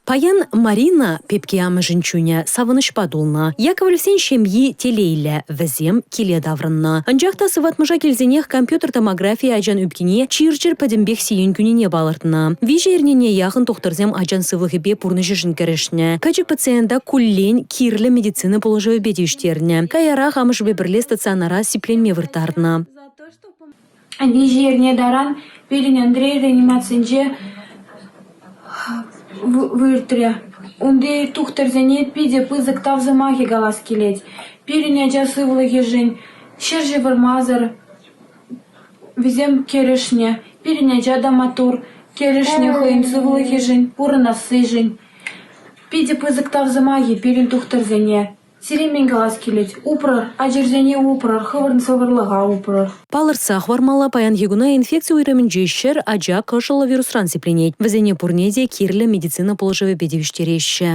Паян Марина, пепке амӑшӗн чунӗ, савӑнӑҫпа тулнӑ. Яковлевсен ҫемйи телейлӗ, вӗсем киле таврӑннӑ. Анчах та сыватмӑша килсенех компьютер томографийӗ ачан ӳпкине чир-чӗр пӗтӗмпех сиен кӳнине палӑртнӑ. Виҫӗ эрнене яхӑн тухтӑрсем ачан сывлӑхӗпе пурнӑҫӗшӗн кӗрешнӗ. Пӗчӗк пациента куллен кирлӗ медицина пулӑшӑвӗпе тивӗҫтернӗ. Каярах амӑшӗпе пӗрле стационара сипленме вырттарнӑ. Виҫӗ эрне таран пирӗн Андрей реанимацинче выртрӗ. Унти тухтӑрсене питӗ пысӑк тав сӑмахӗ калас килет. Пирӗн ача сывлӑхӗшӗн ҫӗр ҫывӑрмасӑр вӗсем кӗрешнӗ. Пирӗн ача та маттур, кӗрешнӗ хӑйӗн сывлӑхӗшӗн, пурӑнассишӗн. Питӗ пысӑк тав сӑмахӗ пирӗн тухтӑрсене. Сире мӗн калас килет? Упрӑр, ачӑрсене упрӑр, хӑвӑрӑн сывлӑха упрӑр. Палӑртса хӑвармалла, паянхи куна инфекци уйрӑмӗнче 100 ача кӑшӑллӑ вирусран сипленет. Вӗсене пурне те кирлӗ медицина пулӑшӑвӗпе тивӗҫтереҫҫӗ.